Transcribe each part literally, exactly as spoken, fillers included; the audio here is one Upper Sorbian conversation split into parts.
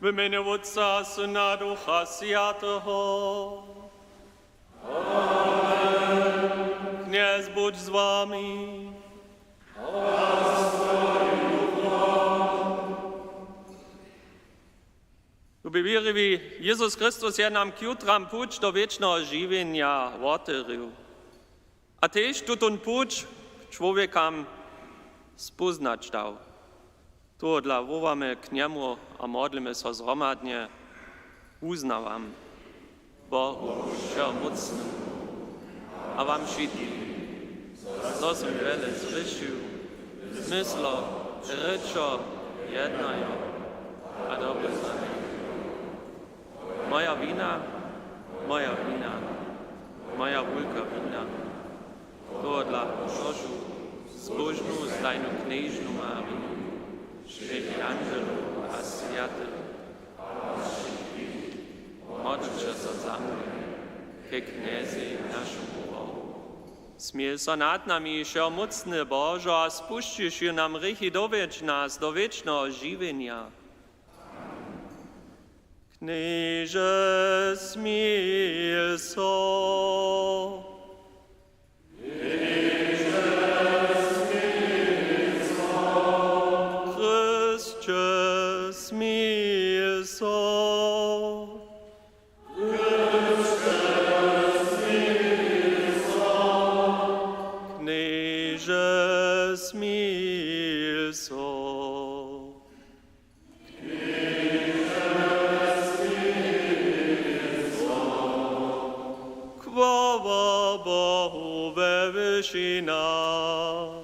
W mjenje Wótca, Syna, Ducha Swjateho. Amen. Knjez budź z wami. Lubi wěriwi, Jezus Chrystus je nam k jutram puć do wěčneho žiwjenja wotewrěł. A tež tutón puć k čłowjekam spóznać dał. Tohodla wołamy k njemu a modlimy so zhromadnje. Wuznawam Bohu wšehomócnemu a wam wšitkim, zo sym wjele zhrěšił, z myslo, rěčo, jednajo a dobre znanje. Moja wina, moja wina, moja wulka wina. Tohodla prošu zbóžnu stajnu knježnu Mariju, wšěch anželow a swjatych, modlće so za mnje ke Knjezej, našemu Bohu. Smil so nad nami, wšehomócny Božo, a spušćiš ju nam hrěchi, dowjedź nas do wěčneho žiwjenja. Knježe, smil so. Knježe, smil so. Chrysće, smil so. Chrysće, smil so. Knježe, smil so. Chwała Bohu we wyšinach.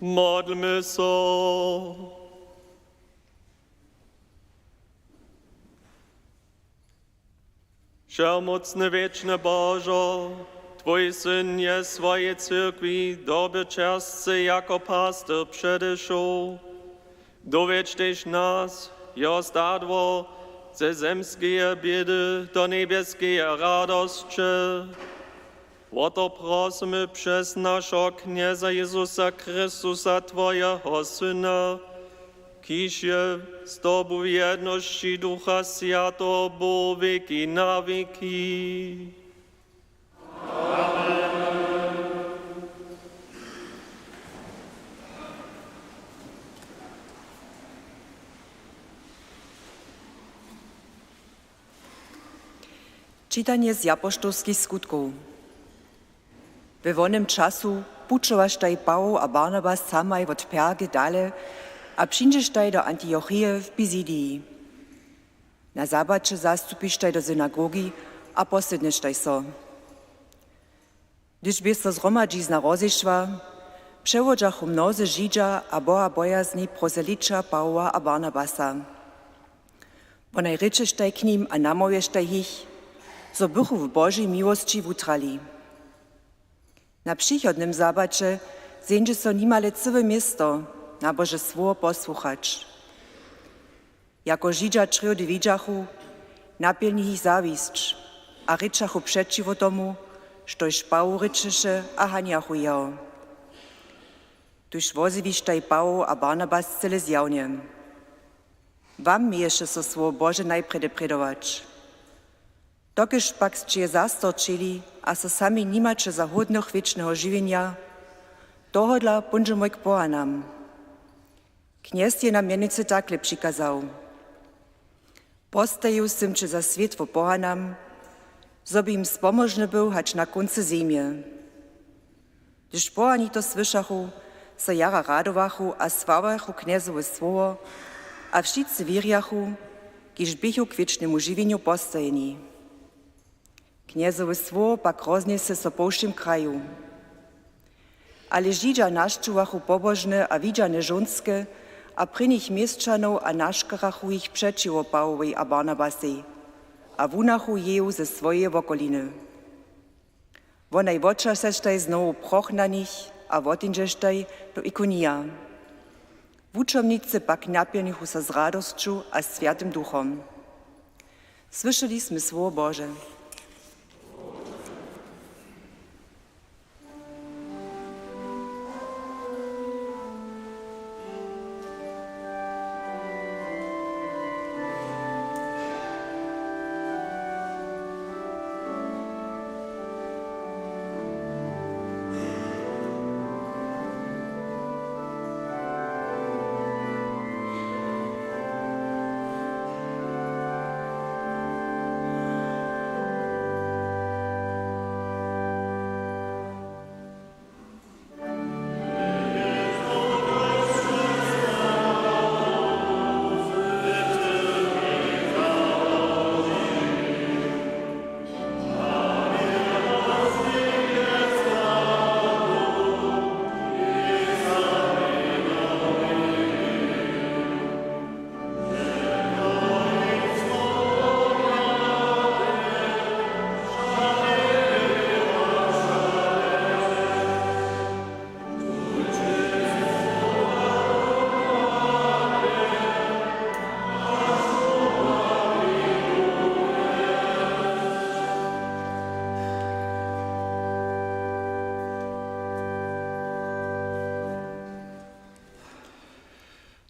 Modlmy so. Wšehomócny wěčny Božo, twój Syn je swojej cyrkwi dobyćersce jako pastyr předešoł. Dowjedź tež nas, jeho stadło, ze zemskeje bědy do njebjeskeje radosće. Wo to prosymy přez našeho Knjeza Jezusa Chrystusa, twojeho Syna, kiž je z tobu w jednoći Ducha Swjateho Bóh wěki na wěki. Čitanje z Apoštołskich Skutkow. We wonym času Pućowaštaj Pawoł a Barnabas samaj wot Perge dale a přińdźeštaj do Antiochije w Pizidiji. Na zabaće zastupištaj do synagogi a posydnještaj so. Hdyž bě so zhromadźizna rozešła, přewodźachu mnozy Židźa a bohabojazni proselića Pawoła a Barnabasa. Wonaj rěčeštaj k nim a namołwještaj jich, zo bychu w Božej miłosći wutrali. Na přichodnym zabaće zeńdźe so nimale cyłe město na Bože słowo posłuchać. Jako Židźa črjódy widźachu, napjelni jich zawisć a rěčachu přećiwo tomu, štož Pawoł rěčeše, a hanjachu jeho. Tuž wozjewištaj Pawoł a Barnabas cyle zjawnje: Wam měješe so słowo Bože najprjedy prědować. Dokelž pak sće je zastorčili a so sami nimaće za hódnych wěčneho žiwjenja, tohodla póńdźemoj k pohanam. Knjez je nam mjenujcy takle přikazał: Postajił sym će za swětło pohanam, zo by jim spomóžny był hač na kóncy zemje. Hdyž pohani to słyšachu, so jara radowachu a sławachu Knjezowe słowo, a wšitcy wěrjachu, kiž běchu k wěčnemu žiwjenju postajeni. Knjezowe słowo pak roznjese so po wšěm kraju. Ale Židźa našćowachu pobožne a widźane žónske a prěnich měsćanow a naškarachu jich přećiwo Pawołej a Barnabasej a wunachu jeju ze swojeje wokoliny. Wonaj wočaseštaj znowu proch na nich a wotińdźeštaj do Ikonija. Wučomnicy pak napjelnichu so z radosću a Swjatym Duchom. Słyšeli smy słowo Bože.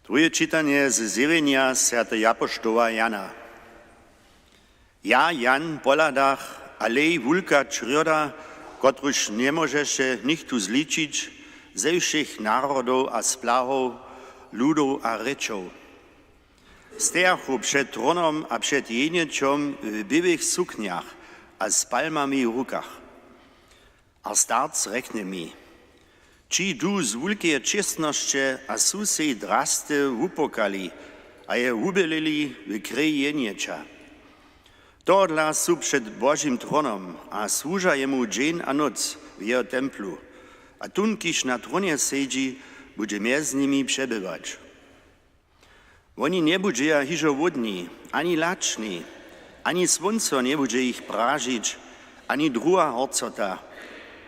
Druhe čitanje ze zjewjenja swjateho apoštoła Jana. Ja, Jan, pohladach, a lej, wulka črjoda, kotruž njemóžeše nichtó zličić, ze wšěch narodow a splahow, ludow a rěčow. Stejachu před trónom a před Jeničom w běłych suknjach a z palmami w rukach. A starc rjekny mi: Ći du z wulkeje čěsnosće a su sej drasty wupokali a je wubělili w krej Jeniča. Tohodla su před Božim trónom a słuža jemu dźeń a nóc w jeho templu. A tón, kiž na trónje sedźi, budźe mjez nimi přebywać. Woni njebudźeja hižo hłódni, ani lačni, ani słónco njebudźe jich pražić, ani druha horcota,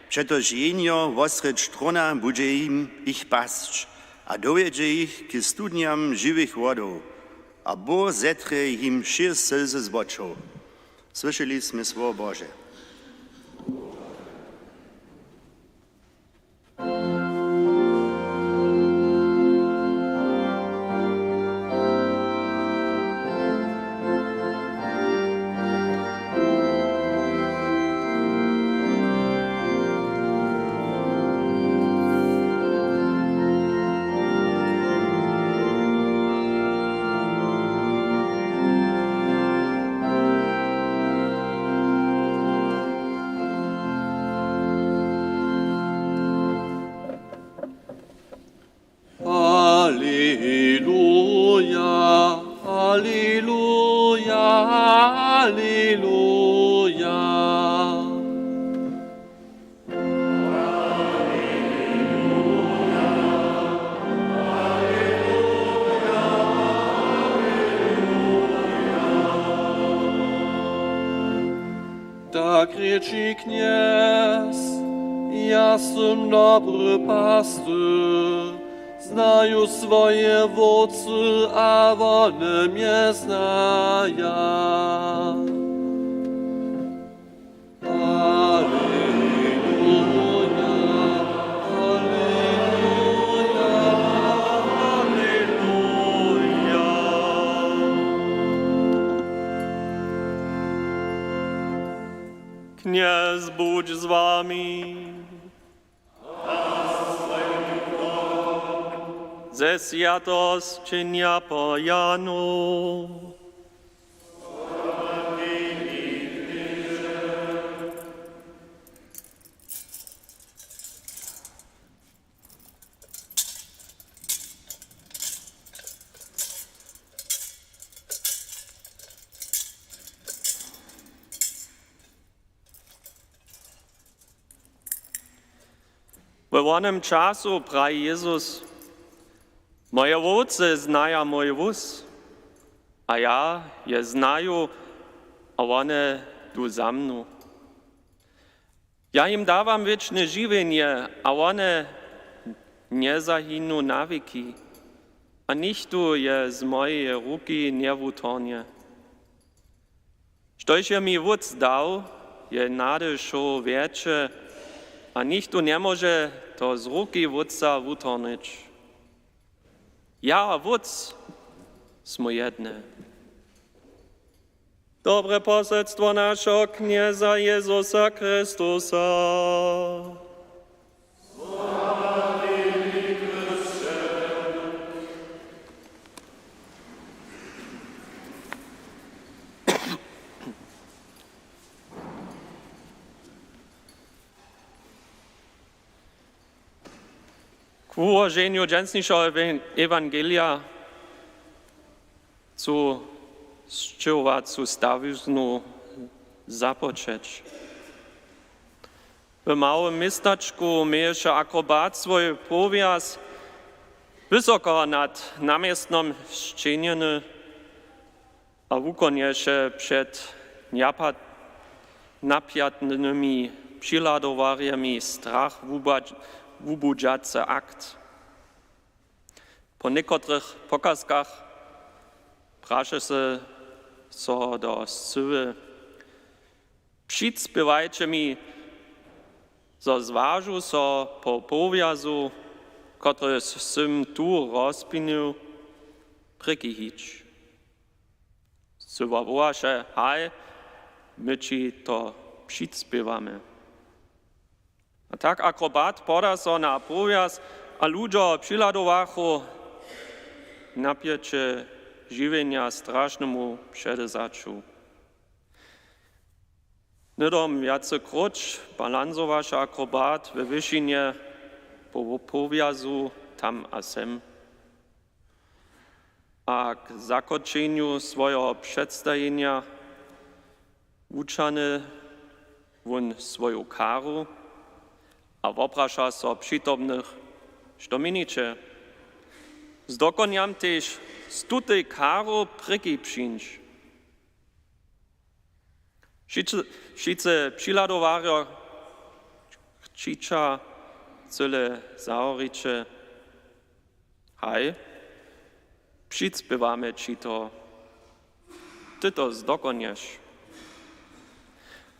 přetož Jenijo wosrjedź tróna budźe jim jich pasć a dowjedźe jich k studnjam žiwych wodow, a Bóh zetrje jim wšě slzy z wočow. Słyšeli smy słowo Bože. Aleluja, aleluja. Tak rěči Knjez: Ja sym dobry pastyr, znaju swoje wowcy a wone mje znaja. Aleluja, aleluja, aleluja. Knjez budź z wami. Ze swjateho sćenja po Janu. We wonym času praji Jezus: Moje wowce znaja mój hłós, a ja je znaju, a wone du za mnu. Ja jim dawam wěčne žiwjenje, a wone njezahinu na wěki, a nichtó je z mojeje ruki njewutornje. Štož je mi Wótc dał, je nady wšoł wjetše, a nichtó njemóže to z ruki Wótca wutornyć. Ja a Wótc smy jedne. Dobre poselstwo našeho Knjeza Jezusa Chrystusa. K wułoženju dźensnišeho ewan-, ewangelija chcu sćěhowacu stawiznu započeć. W małym městačku měješe akrobat swój powjaz wysoko nad naměstnom sćehnjeny a wukonješe před njapa-, napjatnymi přihladowarjemi strach wubadź-, wubudźacy akt. Po někotrych pokazkach praše se so do scyły: Přispěwajće mi, zo zwažu so po powjazu, kotryž sym tu rozpinił, prěki hić. Scyła wołaše: Haj, my ći to přispěwamy. A tak akrobat poda so na powjaz a ludźo přihladowachu, napjeće žiwjenja strašnemu předewzaću. Hnydom wjace króć balansowaše akrobat we wyšinje po powjazu tam a sem. A k zakónčenju swojeho předstajenja wućahny wón swoju karu a wopraša so přitomnych: Što měniće? Zdokonjam tež z tutej karu prěki přińć. Wšitcy, wšitcy přihladowarjo křiča cyle zahoriće: Haj, přispěwamy ći to, ty to zdokonješ.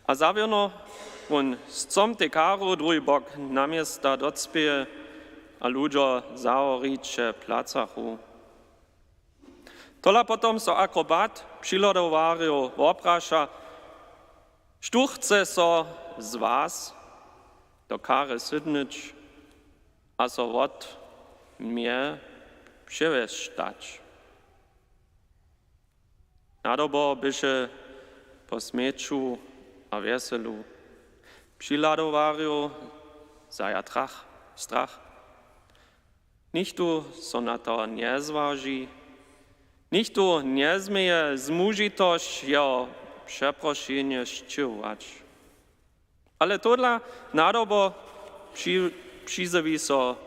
A zawěrno wón z com tej karu druhi bok naměsta docpěje a ludźo zahoriće placachu. Tola potom so akrobat přihladowarjow wopraša: Štó chce so z was do kary sydnyć a so wot mje přewjesć dać? Nadobo běše po smjeću a wjeselu. Přihladowarjow zaja trach-, strach. Nichtó so na to njezwaži, Nichtó njezměje zmužitosć jeho přeprošenje sćěhować. Ale tohodla nadobo při-, přizjewi so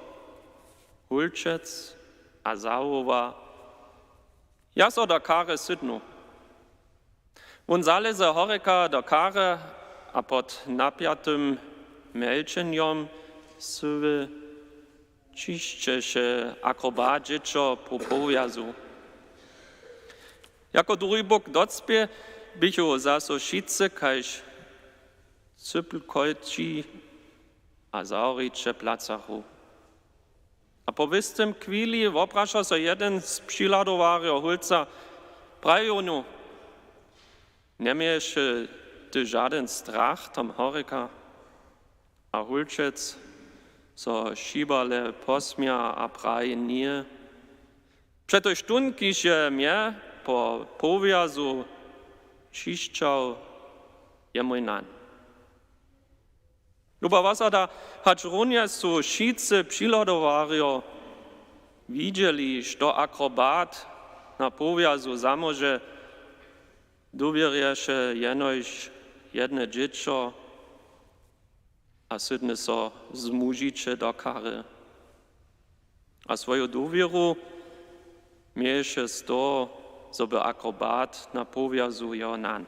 hólčec a zawoła: „Ja so do kary sydnu.“ Wón zalěze horjeka do kary a pod napjatym mjelčenjom syły ćišćeše akrobat dźěćo po powjazu. Jako druhi bók docpě, běchu zaso wšitcy kaž cypelkojći a zahoriće placachu. A po wěstim chwili wopraša so jedyn z přihladowarjow hólca: „Praji jónu, njeměješe ty žadyn strach tam horjeka?“ A hólčec so hibale posměja a praji: „Ně. Přetož tón, kiž je mje po powjazu ćišćał, je mój nan.“ Luba wosada, hač runje su wšitcy přihladowarjo widźeli, što akrobat na powjazu zamóže, dowěrješe jenož jedne dźěćo a sydny so zmužiće do kary. A swoju dowěru měješe z toho, zo by akrobat na powjazu jeho nan.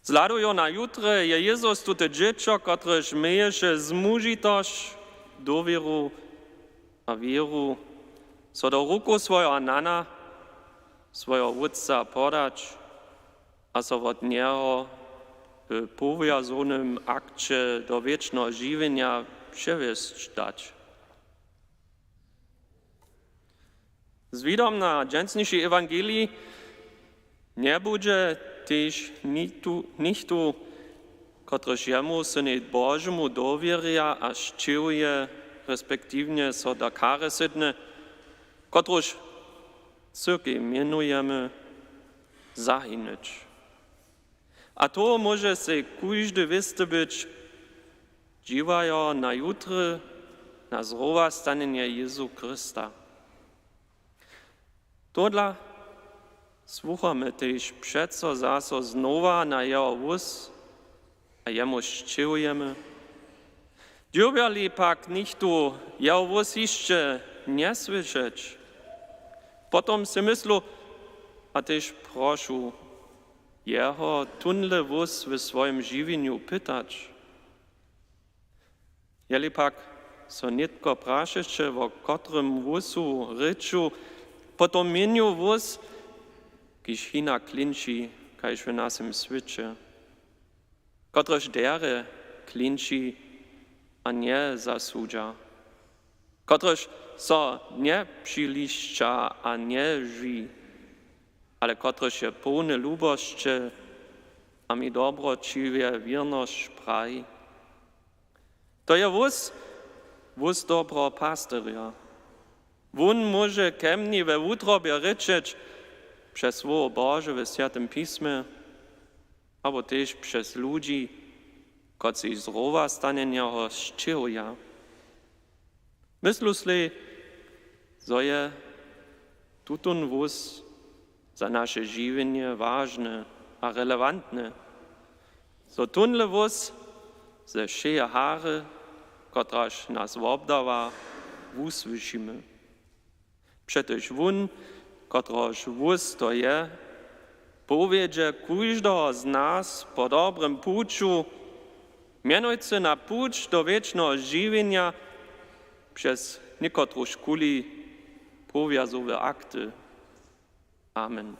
Zhladujo na jutre je Jezus tute dźěćo, kotrež měješe zmužitosć, dowěru a wěru, so do rukow swojeho nana, swojeho wótca podać a so wot njeho w powjazownym akće do wěčneho žiwjenja přewjesć dać. Z widom na dźensniši ewangelij njebudźe tež nichtó, nichtó, kotryž jemu, Synej Božemu, dowěrja a sćěhuje, respektiwnje so do kary sydny, kotruž cyrkej mjenujemy, zahinyć. A toho móže sej kóždy wěsty być, dźiwajo na jutry, na zrowastanjenje Jězu Chrysta. Tohodla słuchamy tež přeco zaso znowa na jeho hłós a jemu sćěhujemy. Dyrbja-li pak nichtó jeho hłós hišće njesłyšeć, potom sej myslu a tež prošu jeho, tónle hłós w swojim žiwjenju pytać. Jeli pak so nětko prašeće, wo kotrym hłósu rěču, potom měnju hłós, kiž hinak klinči kaž w našim swěće, kotryž derje klinči a njezasudźa, kotryž so njepřilišća a nježwi, ale kotryž je połny lubosće a mi dobroćiwje wěrnosć praji. To je hłós, hłós dobreho pastyrja. Wón móže ke mni we wutrobje rěčeć přez Słowo Bože w Swjatym pismje, abo tež přez ludźi, kotřiž zrowastanjenje jeho sćěhuja. Myslu sej, zo je tutón hłós za naše žiwjenje wažny a relewantny, zo tónle hłós ze wšeje hary, kotraž nas wobdarja, wusłyšimy. Přetož wón, kotrehož hłós to je, powjedźe kóždeho z nas po dobrym puću, mjenujcy na puć do wěčneho žiwjenja přez někotružkuli powjazowe akty. Amen.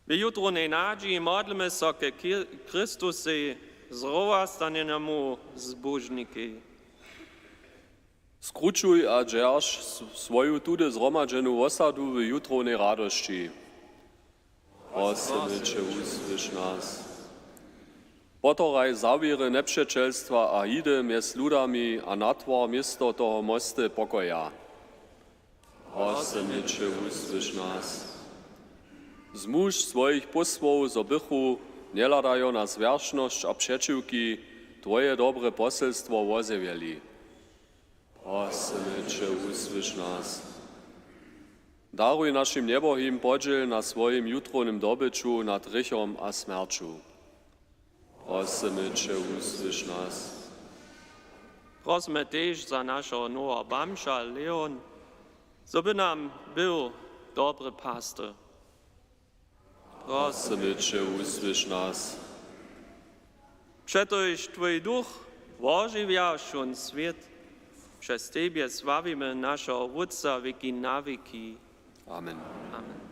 W jutrownej nadźiji modlimy so ke Ki-, Chrystusej, zrowastanjenemu zbóžnikej. Skrućuj a dźerž s-, swoju tudy zhromadźenu wosadu w jutrownej radosći. Prosymy će, wusłyš nas. Potoraj zawěry njepřećelstwa a hidy mjez ludami a natwar město toho mosty pokoja. Prosymy će, wusłyš nas. Zmuž swojich pósłow, zo bychu, njehladajo na zwjeršnosć a přećiwki, twoje dobre poselstwo wozjewjeli. Prosymy će, wusłyš nas. Daruj našim njebohim podźěl na swojim jutrownym dobyću nad hrěchom a smjerću. Prosymy će, wusłyš nas. Prosymy tež za našeho noweho bamža Leon, zo by nam był dobry pastyr. Prosymy će, wusłyš nas. Přetož twój duch wožiwja wšón swět, přez tebje sławimy našeho Wótca wěki na wěki. Amen. Amen.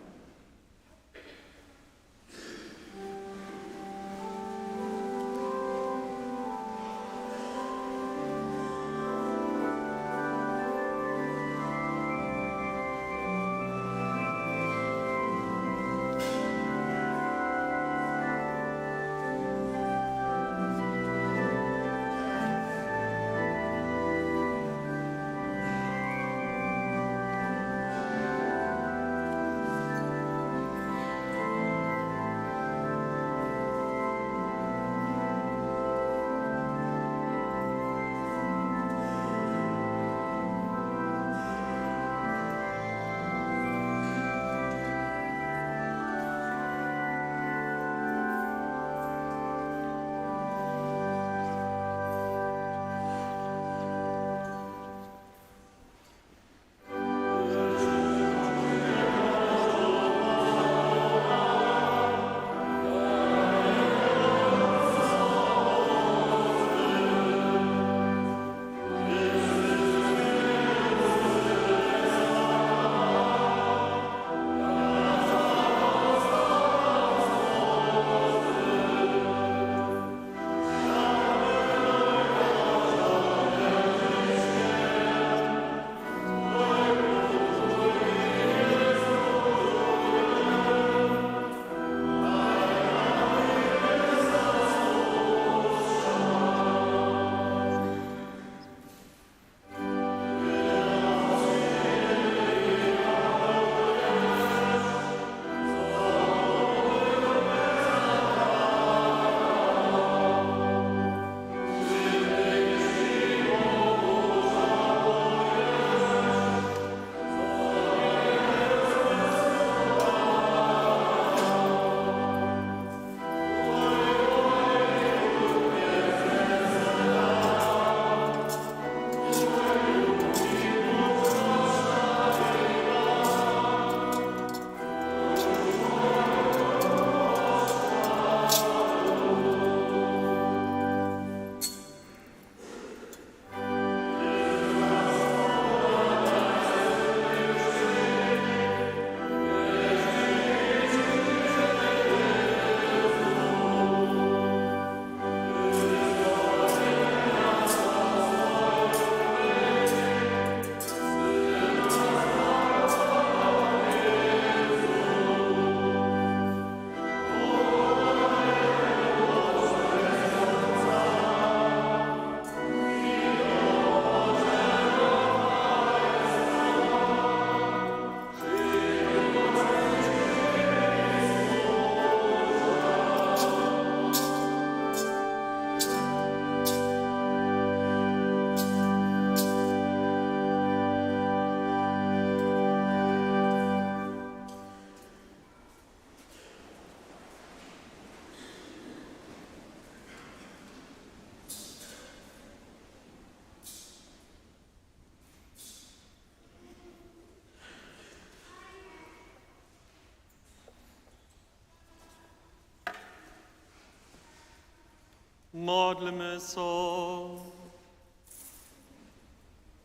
Modlmy so.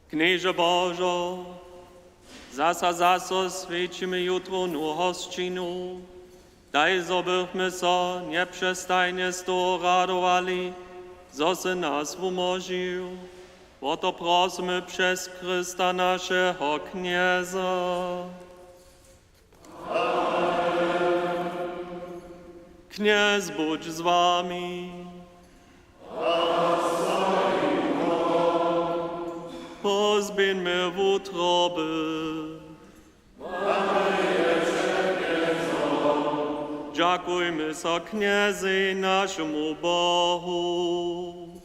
Knježe Božo, zaso, zaso swjećimy jutrownu hosćinu, Daj, zo bychmy so njepřestajnje z toho radowali, zo sy nas wumóžił. Wo to prosymy přez Chrysta, našeho Knjeza. Knjez budź z wami. Pozběhńmy wutroby. Dźakujmy so Knjezej, našemu Bohu.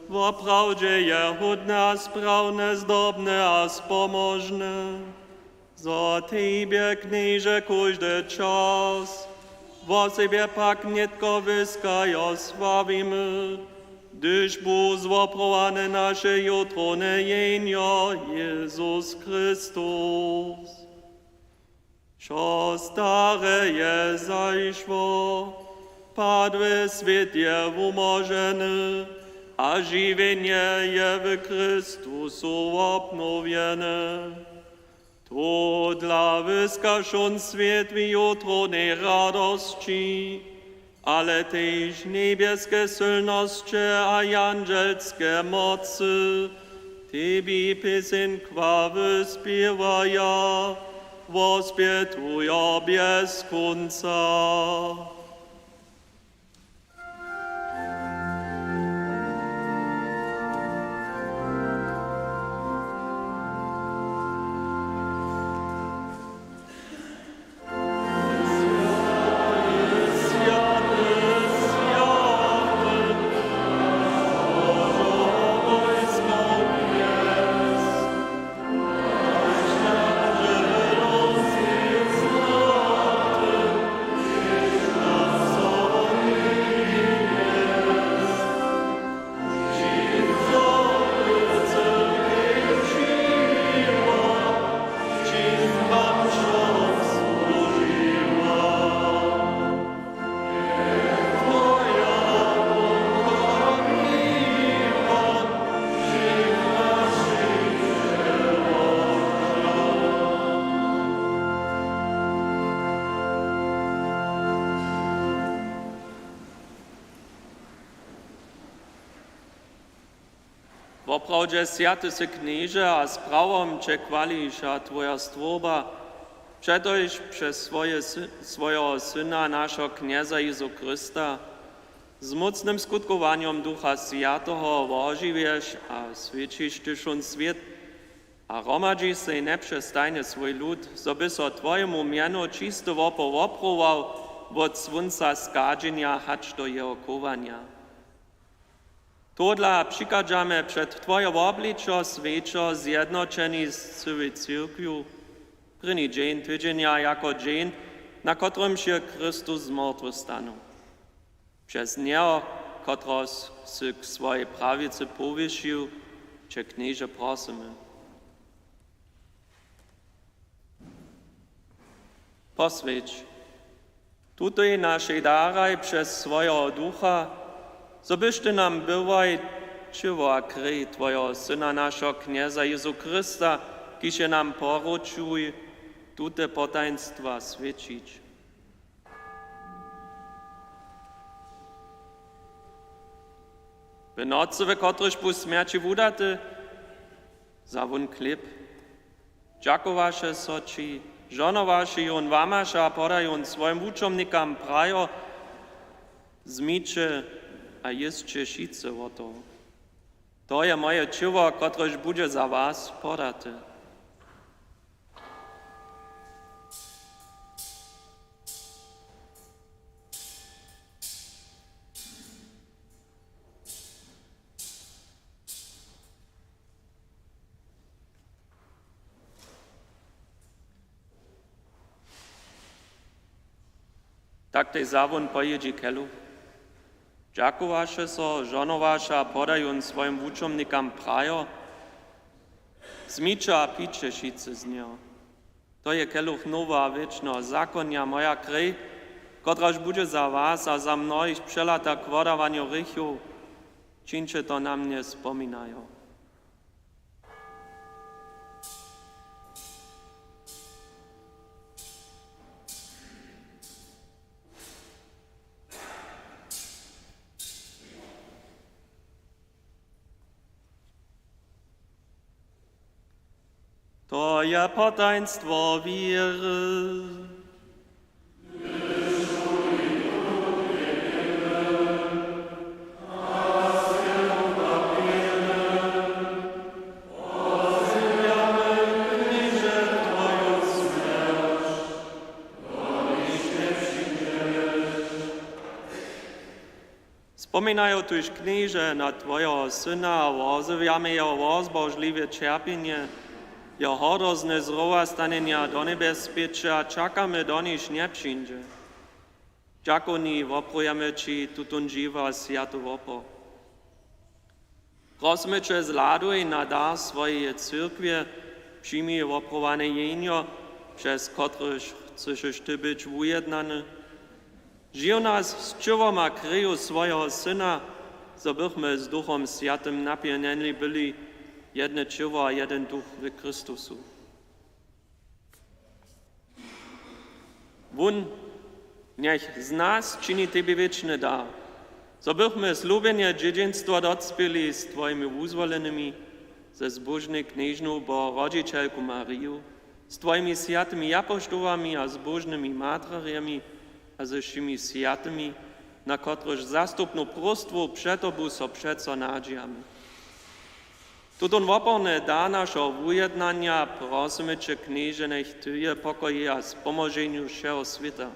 Woprawdźe je hódne a sprawne, zdobne a spomožne, zo Tebje, Knježe, kóždy čas wosebje pak nětko wyskajo sławimy, hdyž bu zwoprowane naše jutrowne jehnjo, Jezus Chrystus. Wšo stare je zašło, padły swět je wumóženy a žiwjenje je w Chrystusu wobnowjene. Todla wyska wšón swět w jutrownej radosći, ale tež njebjeske sylnosće a jandźelske mocy Tebi pěseń chwały spěwaja, wospětujo bjez kónca. Woprawdźe swjaty sy, Knježe, a z prawom će chwališa twoja stwórba, přetož přez swoje sy-, swojeho Syna, našeho Knjeza Jezu Chrysta, z mócnym skutkowanjom Ducha Swjateho wožiwješ a swjećiš ty wšón swět a hromadźiš sej njepřestajnje swój lud, zo by so twojemu mjenu čisty wopor woprował wot słónca schadźenja hač do jeho chowanja. Todla přichadźamy před twoje wobličo swjećo zjednoćeni z cyłej cyrkwju, prěni dźeń tydźenja jako dźeń, na kotrymž je Chrystus z mortwych stanył. Přez njeho, kotrehož sy k swojej prawicy powyšił, će, Knježe, prosymy. Poswjeć tutej našej daraj přez swojeho Ducha, zo byš ty nam byłoj ćěło a krej twojeho Syna, našeho Knjeza Jezu Chrysta, kiž je nam poručił tute potajnstwa swjećić. W nocy, w kotrejž bu smjerći wudaty, wza wón chlěb, dźakowaše so ći, žohnowaše jón, łamaše a poda jón swojim wučomnikam, prajo: Wzmiće a jěsće wšitcy wot toho. To je moje ćěło, kotrež budźe za was podate. Tak tež wza wón po jědźi keluch, dźakowaše so, žohnowaše a poda jón swojim wučomnikam, prajo: Wzmiće a pijće wšitcy z njeho. To je keluch noweho a wěčneho zakonja, moja krej, kotraž budźe za was a za mnohich přelata k wodawanju hrěchow. Čińće to na mnje spominajo. To je potajnstwo wěry. Spominajo tuž, Knježe, na twojeho Syna a wozjewjamy jeho wozbožliwe ćerpjenje, jeho hordozne zrowastanjenja do njebjezpěće a čakamy, doniž njepřińdźe. Dźakowni woprawjamy ći tutón žiwy a swjaty wopor. Prosymy će, zhladuj na dar swojeje cyrkwje, přijmi woprawjane jehnjo, přez kotrež chcyš ty być wujednany. Žiw nas z ćěłom a kreju swojeho Syna, zo bychmy z Duchom Swjatym napjelnjeni byli jedne ćěło a jedyn duch w Chrystusu. Wón njech z nas čini tebi wěčny dar, zo bychmy slubjenje dźědźenstwa docpěli z twojimi wuzwolenymi, ze zbóžnej knježnu Bohorodźićelku Mariju, z twojimi swjatymi japoštołami a zbóžnymi matrjemi a ze wšěmi swjatymi, na kotrychž zastupnu próstwu před tobu so přeco nadźijamy. Tutón woporny dar našeho wujednanja prosymy će, Knježe, njech ty je w pokoji a spomoženju wšeho swěta.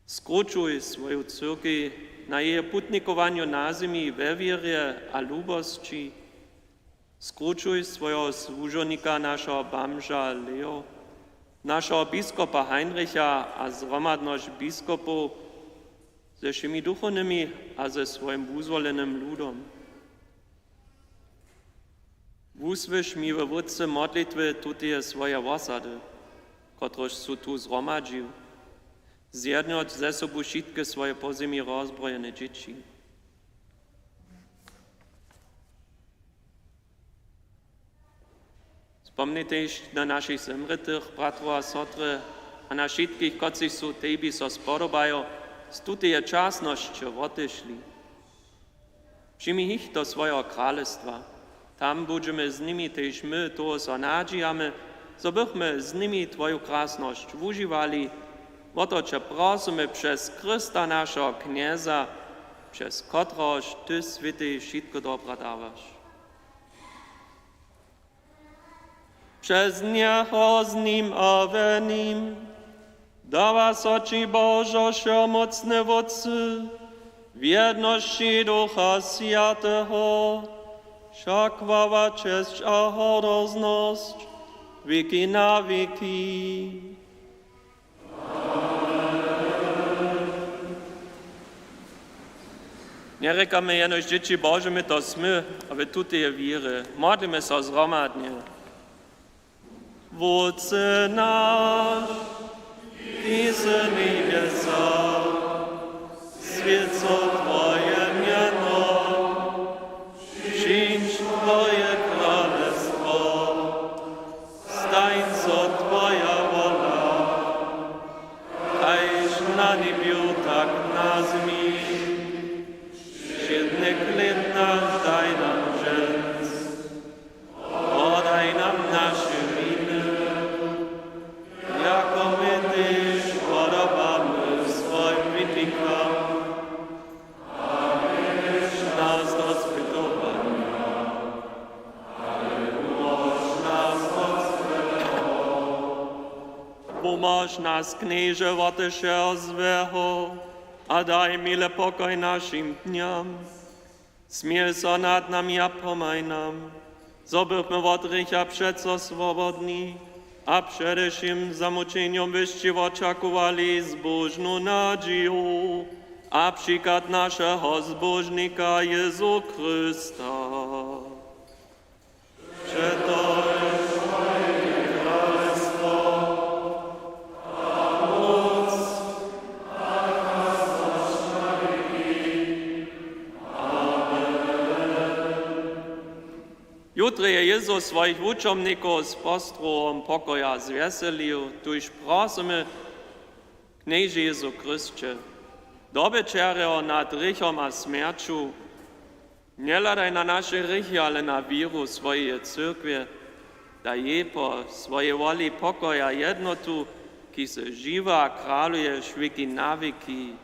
Skrućuj swoju cyrkej na jeje putnikowanju na zemi we wěrje a lubosći. Skrućuj swojeho słužownika, našeho bamža Leo, našeho biskopa Heinricha a zhromadnosć biskopow ze wšěmi duchownymi a ze swojim wuzwolenym ludom. Wusłyš, miły Wótče, modlitwy tuteje swojeje wosady, kotruž su tu zhromadźił. Zjednoć ze sobu wšitke swoje po zemi rozbrojene dźěći. Spomnitej na našich zemrětych bratrow a sotry a na wšitkich, kotřiž su tebi so spodobajo, z tuteje časnosće wotešli. Přijmi jich do swojeho kralestwa. Tam budźemy z nimi tež my, toho so nadźijamy, zo bychmy z nimi twoju krasnosć wužiwali. Wo to će prosymy přez Chrysta, našeho Knjeza, přez kotrehož ty swětej wšitko dobra dawaš. Přez njeho, z nim a we nim dawa so ći, Božo wšehomócny Wótče, w jednosći Ducha Swjateho, wša chwała, česć a hordoznosć wěki na wěki. Njerěkamy jenož dźěći Bože, my to smy, a w tuteje wěry modlimy so zhromadnje. Wótče naš, kiž sy w njebjesach, swjeć so twoje mjeno, přińdź twoje kralestwo, stań so twoja wola, kaž na njebju, tak na zemi. Wšědny chlěb naš daj nam dźens, wodaj nam naše winy, jako my tež wodawamy swojim winikam, a njewjedź nas do spytowanja, ale wumóž nas wot złeho. Wumóž nas, Knježe, wote wšeho złeho a daj miły pokoj našim dnjam. Smil so nad nami a pomhaj nam, zo bychmy wot hrěcha přeco swobodni a přede wšěm zamućenjom wěsći wočakowali zbóžnu nadźiju a přichad našeho Zbóžnika Jězu Chrysta. Přetož twoje je kralestwo a móc a krasnosć na wěki. Amen. Jutrje je Jězus swojich wučomnikow z postrowom pokoja zwjeselił, tuž prosymy, Knježe Jězu Chrysće, dobyćerjo nad hrěchom a smjerću, njehladaj na naše hrěchi, ale na wěru swojeje cyrkwje. Daj jej po swojej woli pokoja jednotu, kiž sy žiwa a kraluješ wěki na wěki.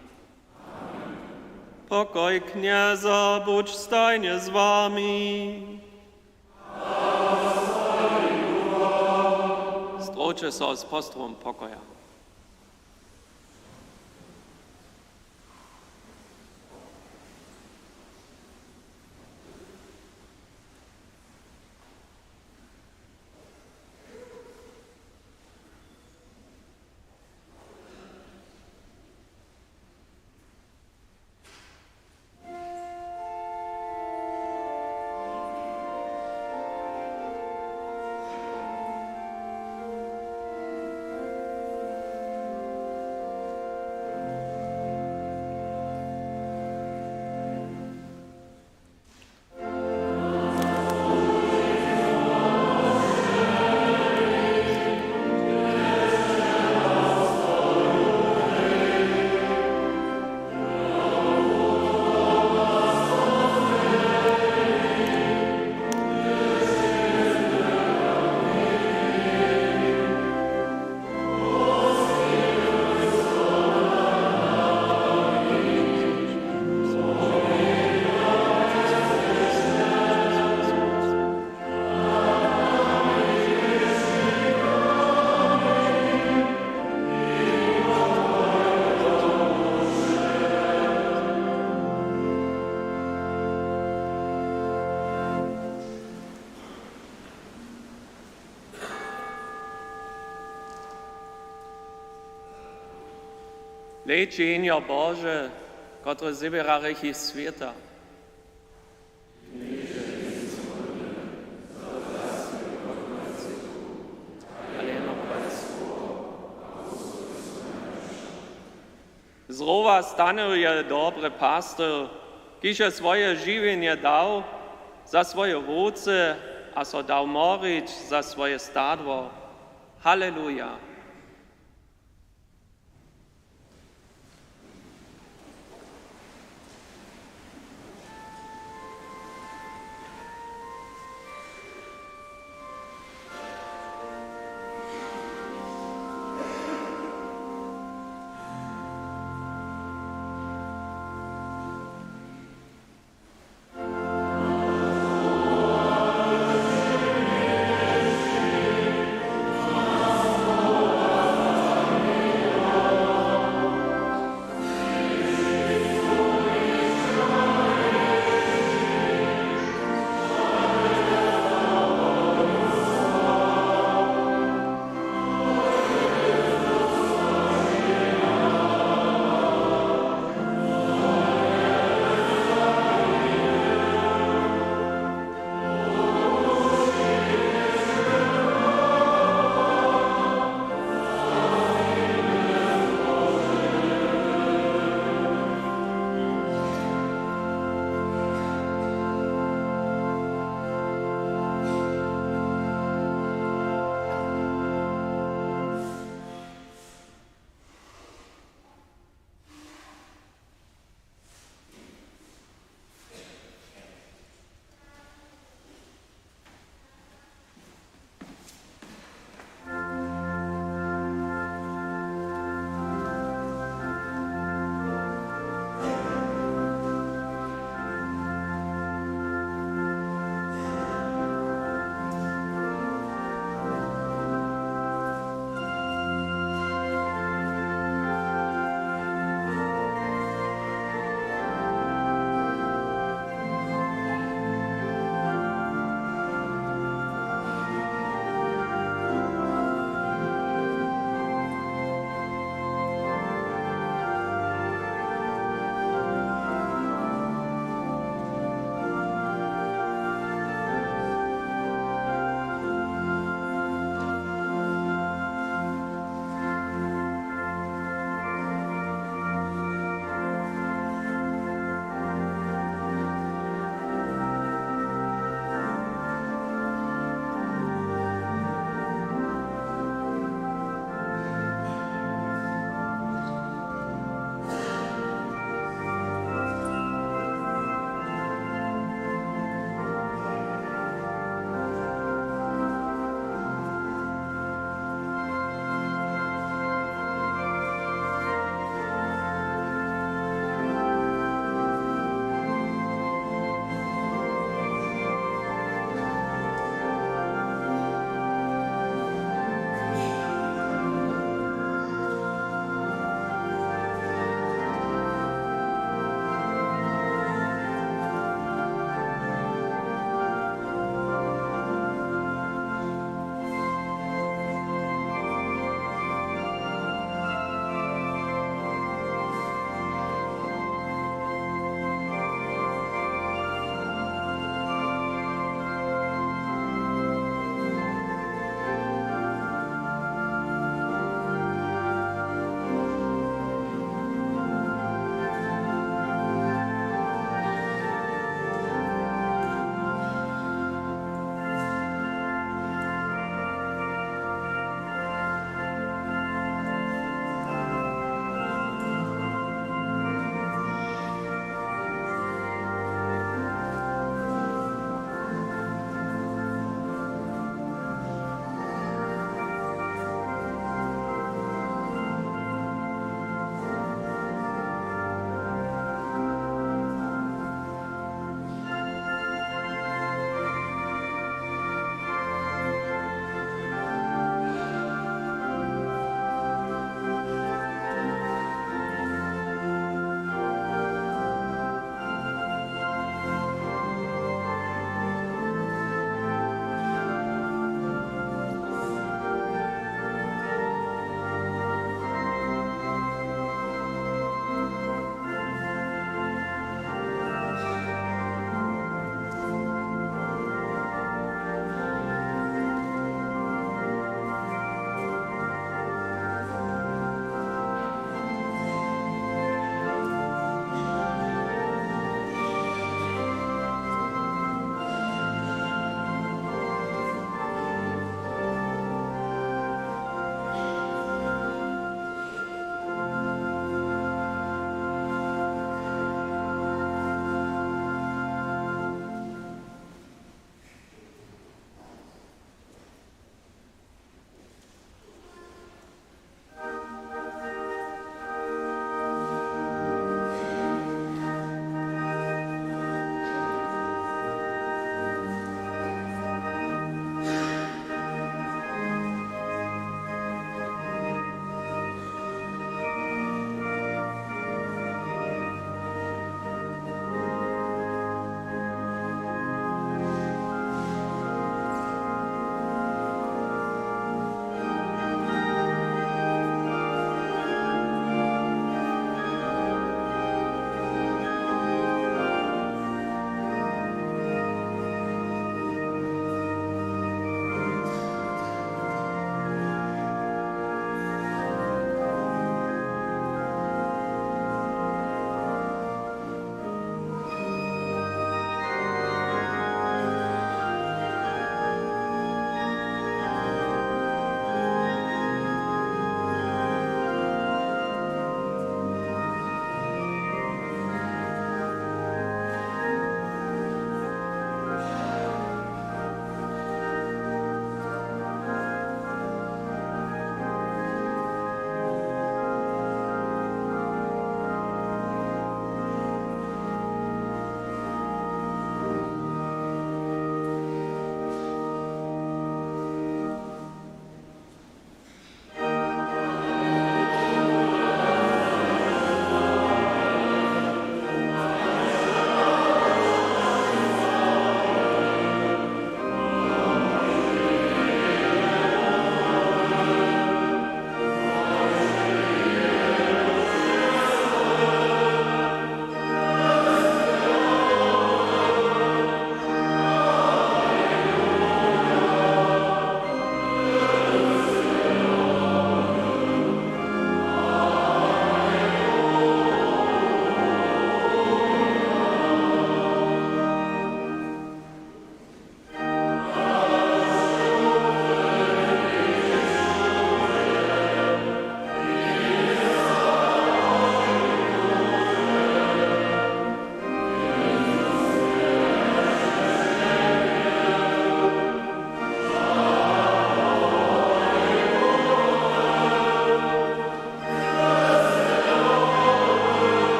Pokoj Knjeza budź stajnje z wami. Zdrowće so z postrowom pokoja. Hlej, Ćehnjo Bože, kotrež zběra hrěchi swěta. Zdrowa stanył je dobry pastyr, kiž je swoje žiwjenje dał za swoje wowce a so dał morić za swoje stadło. Haleluja.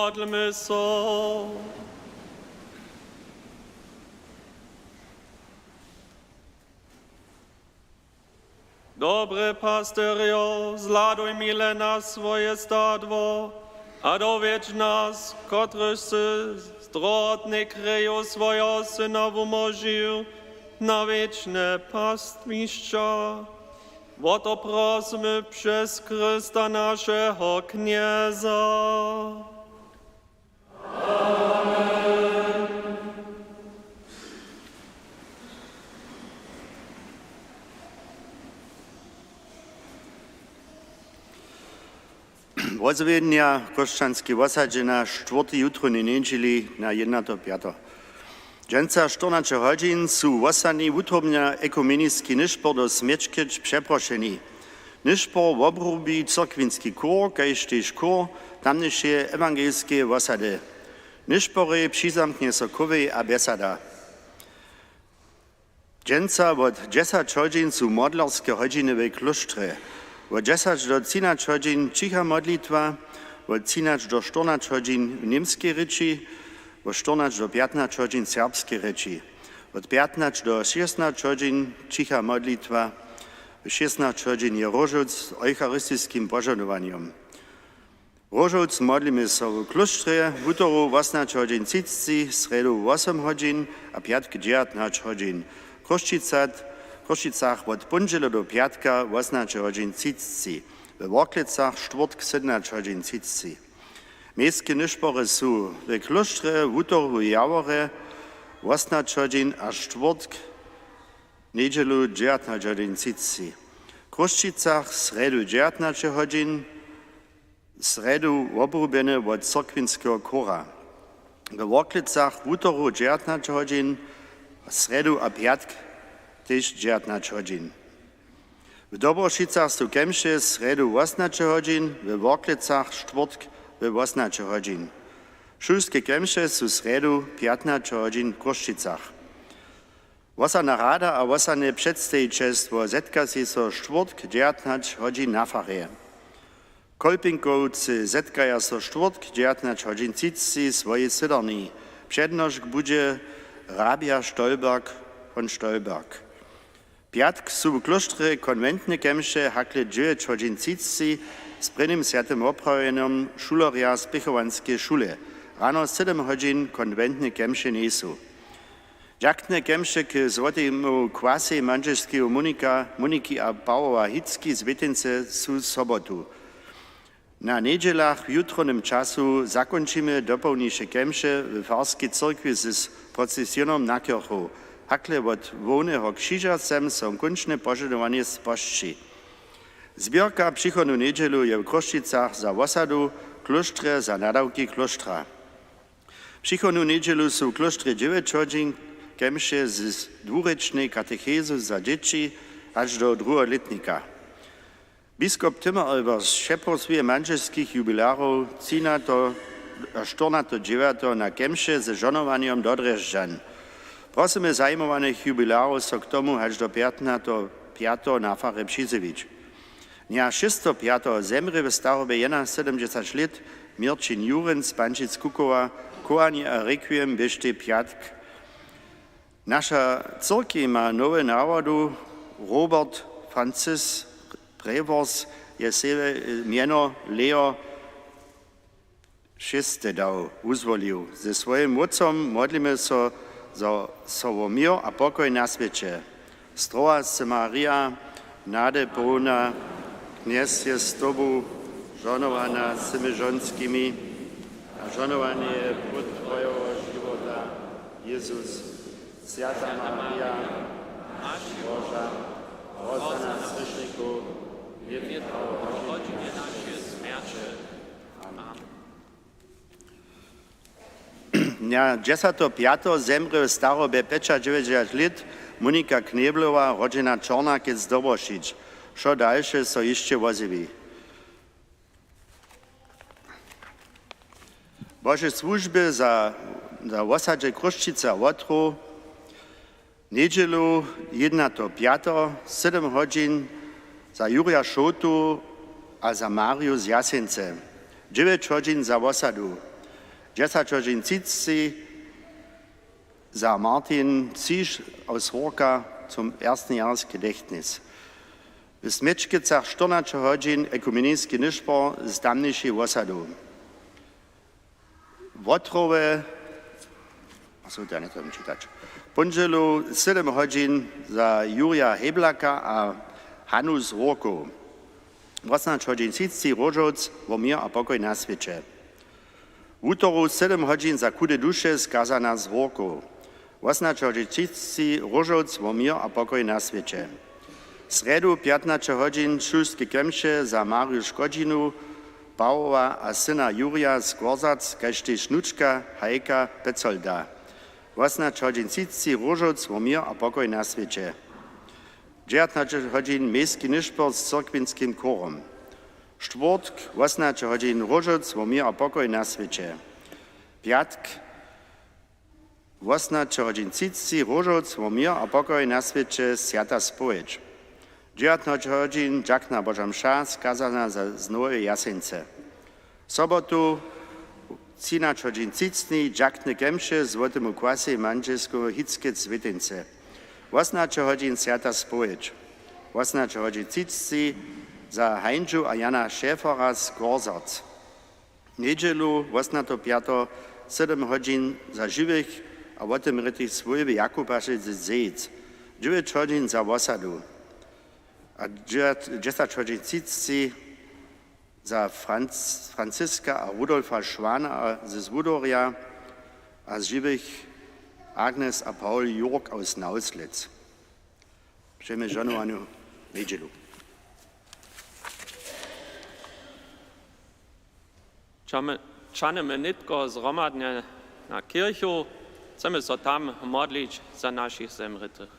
Modlmy so. Dobry pasterjo, zhladuj mile na swoje stadło a dowjedź nas, kotryž sy z drohotnej kreju swojeho Syna wumnožił, na wěčne pastwišća. Wo to prosymy přez Chrysta, našeho Knjeza. Wozjewjenja w Chróšćanskim wosadźe na štwórtej jutrownej njedźeli na jědnato pjato. Dźensa štyrnaće hodźin su wosadni wutrobnja ekumeniski nyšpor do Smječkeć přeprošeni. Nyšpor wobrubi cyrkwinski chór, kaž tež chór tamnišeje ewangelskeje wosady. Nyšporjej přizamknje so chówej a bjesada. Dźensa wot dźesać hodźin su modlerske hodźiny w klóštrje. Wot dźesać do třinać hodźin ćicha modlitwa, wot třinać do štyrnać hodźin w němskej rěči, wot štyrnać do pjatnać hodźin w serbskej rěči, wot pjatnać do šěsnać hodźin ćicha modlitwa, w šěsnać hodźin je róžowc z eucharistiskim požadowanjom. Róžowc modlimy so w klóštrje wutoru wosomnaće hodźin třiceći, srjedu wosym hodźin a pjatk dźewjatnaće hodźin. W Chrósćicach, w Chrósćicach wot póndźěla do pjatka wosomnaće hodźin třiceći, we Worklecach štwórtk sydomnaće hodźin třiceći. Městske nyšpory su w klóštrje wutoru w Jaworje wosomnaće hodźin a štwórtk njedźelu dźewjatnaće hodźin třiceći. W Chrósćicach srjedu dźewjatnaće hodźin, srjedu wobrubjene wot cyrkwinskeho chóra. We Worklecach wutoru dźewjatnaće hodźin, srjedu a pjatk tež dźewjatnaće hodźin. W Dobrošicach su kemše srjedu wosomnaće hodźin, we Worklecach štwórtk we wosomnaće hodźin. Šulske kemše su srjedu pjatnaće hodźin w Chrósćicach. Wosadna rada a wosadne předstajićelstwo zetka sej so štwórtk dźewjatnaće hodźin na farje. Kolpinkowcy zetkaja so štwórtk dźewjatnaće hodźin třiceći w swojej sydarni. Přednošk budźe hrabja Stolberg von Stolberg. Pjatk su w klóštrje konwentne kemše hakle dźewjeć hodźin třiceći z prěnim swjatym woprawjenjom šulerja z Pěchowanskeje šule. Rano sydom hodźin konwentne kemše njejsu. Dźakne kemše k złotemu kwasej mandźelskeho Monika, Moniki a Pawoła Hicki z Wětence su sobotu. Na njedźelach w jutrownym času zakónčimy dopołniše kemše w farskej cyrkwi z procesionom na kěrchow. Hakle wot hłowneho křiža sem so kónčne požadowanje spožči. Zběrka přichodnu njedźelu je w Chrósćicach za wosadu, klóštrje za nadawki klóštra. Přichodnu njedźelu su w klóštrje dźewjeć hodźin kemše z dwurěčnej katechezu za dźěći hač do druheho lětnika. Biskop Timmerelbers přeprošuje mandźelskich jubilarow třinato a štyrnato dźewjateho na kemše ze žohnowanjom do Drježdźan. Prosymy zajimowanych jubilarow, so k tomu hač do pjatnato pjateho na farje přizjewić. Dnja šěsćistow pjateho zemrě w starobje jedynasydomdźesać lět Měrćin Jurenc z Pančic-Kukowa. Chowanje a rekwiem běštej pjatk. Naša cyrkej ma nowy nawodu. Robert Francis Prewors je sej mjeno Leo šesty dał, wuzwolił. Ze swojim wótcom modlimy so, zo so wo měr a pokoj na swěće. Zdrowa sy, Marija, nady połna, Knjez je z tobu, žohnowana z wšěmi žonskimi a žohnowany je płód twojeho žiwota, Jezus. Swjata Marija, maći Boža, proš za nas hrěšnikow, nětko a w hodźinje našeje smjerće. Amen. Dnja dźesateho pjateho zemrě w starobje pjećadźewjećdźesać lět Monika Knjeblowa, rodźena Čornakec z Dobrošić. Wšo dalše so hišće wozjewi. Bože słužby za, za wosadźe Chrósćicy a Wotrow. Njedźelu, jědnateho pjateho, sydom hodźin za Jurja Šołtu a za Marju z Jasence, dźewjeć hodźin za wosadu. Dźesać hodźin třiceći za Martin Zisch aus Horka zum ersten Jahresgedächtnis. W Smječkecach štyrnaće hodźin ekumeniski nyšpor z tamnišej wosadu. Wotrowy, a so to ja njetrjebam čitać. Póndźelu sedym hodźin za Jurja Heblaka a Hanu z Horkow. Wosomnaće hodźin třiceći Róžowc wo měr a pokoj na swěće. Wutoru sedym hodźin za Chude duše z Kazana z Horkow. Wosomnaće hodźin třiceći Róžowc wo měr a pokoj na swěće. Srjedu pjatnaće hodźin šulske kemše za Marju Škodźinu, Pawoła a syna Jurja z Gorzac, kaž tež wnučka Hajka Pecolda. Wosomnaće hodźin třiceći Róžowc wo měr a pokoj na swěće. Dźewjatnaće hodźin mejski nyšpor z cyrkwinskim chórom. Štwórtk, wosomnaće hodźin Róžowc wo měr a pokoj na swěće. Pjatk, wosomnaće hodźin třiceći Róžowc wo měr a pokoj na swěće, swjata spowědź. Dźewjatnaće hodźin dźakna Boža mša z Kazana za, z Noweje Jaseńce. Sobotu, třinaće hodźin třiceći dźakne kemše złotemu kwasej mandźelskeho Hickec Swěteńce. Wosomnaće hodźin swjata spowědź. Wosomnaće hodźin třiceći za Hańžu a Jana Šefera z Gorzarc. Njedźelu, wosomnateho pjateho, sedym hodźin za žiwych a wotemrětych swójby Jakuba z Zejc. Dźewjeć hodźin za wosadu. A dźe-, dźesać hodźin třiceći za Franc-, Franciska a Rudolfa Schwana a z Wudorja a žiwych Agnes a Paul Jurk aus Nauslec. Přemježonowanju njedźelu. Čamy-, čanymy nětko zhromadnje na kěrchu. Chcemy so tam modlić za našich zemrětych.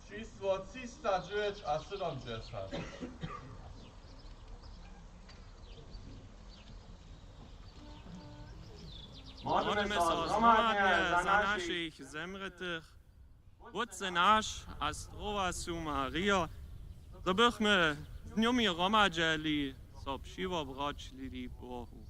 Čisło třista dźewjeć a sydomdźesat. Modlmy so zhromadnje za našich zemrětych. Wótče naš a zdrowa su Marijo, zo bychmy z nimi hromadźeli so přiwobroćili Bohu.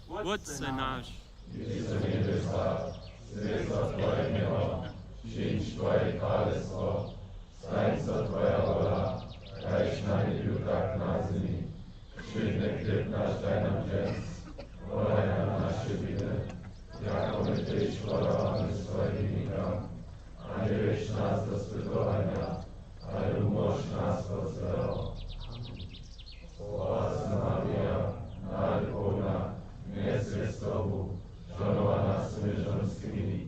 Wótče naš. Kiž sy w njebjesach, swjeć so twoje mjeno, přińdź twoje kralestwo, stań so twoja wola, kaž na njebju, tak na zemi. Wšědny chlěb naš daj nam dźens, wodaj nam naše winy, jako my tež wodawamy swojim winikam, a njewjedź nas do spytowanja, ale wumóž nas wot złeho. Błazeznjena Marija, nady połna, Knjez je z tobu, žonowana sy mjez žonskimi,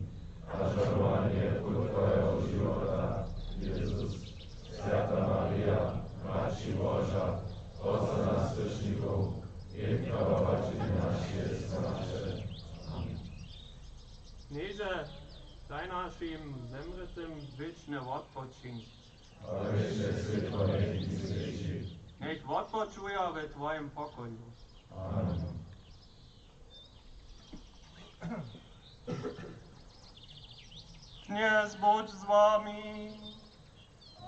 a žonowany je płód twojeho žiwota, Jezus. Swjata Marija, Maći Boža, proš za nas hrěšnikow, nětko a w hodźinje našeje smjerće. Amen. Knježe, daj našim zemrětym wěčny wotpočink. A wěčne swětło njech jich zwjeći. Njech wotpočuja we twojim pokoju. Amen. Knjez budź z wami.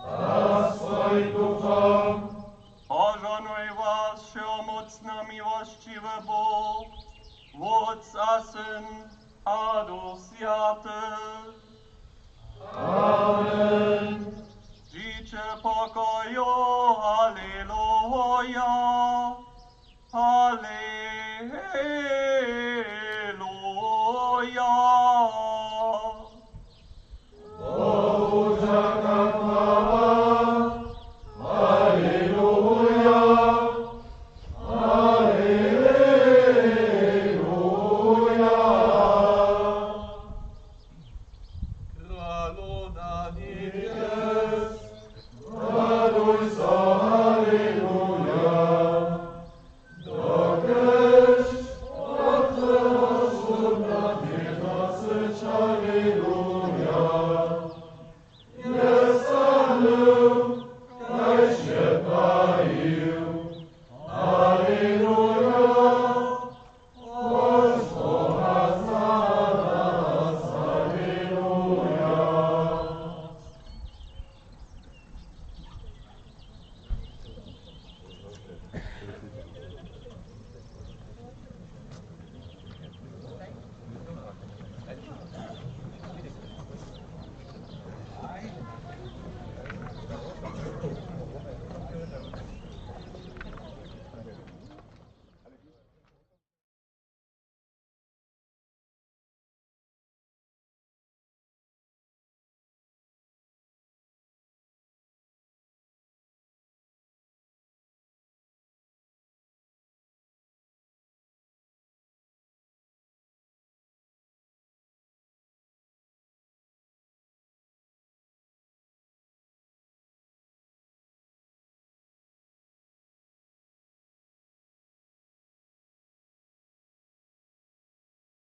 A z twojim duchom. Požohnuj was wšehomócny a miłostiwy Bóh, Wótc a Syn a Duch Swjaty. Amen. Dźiće w pokoju, haleluja, haleluja.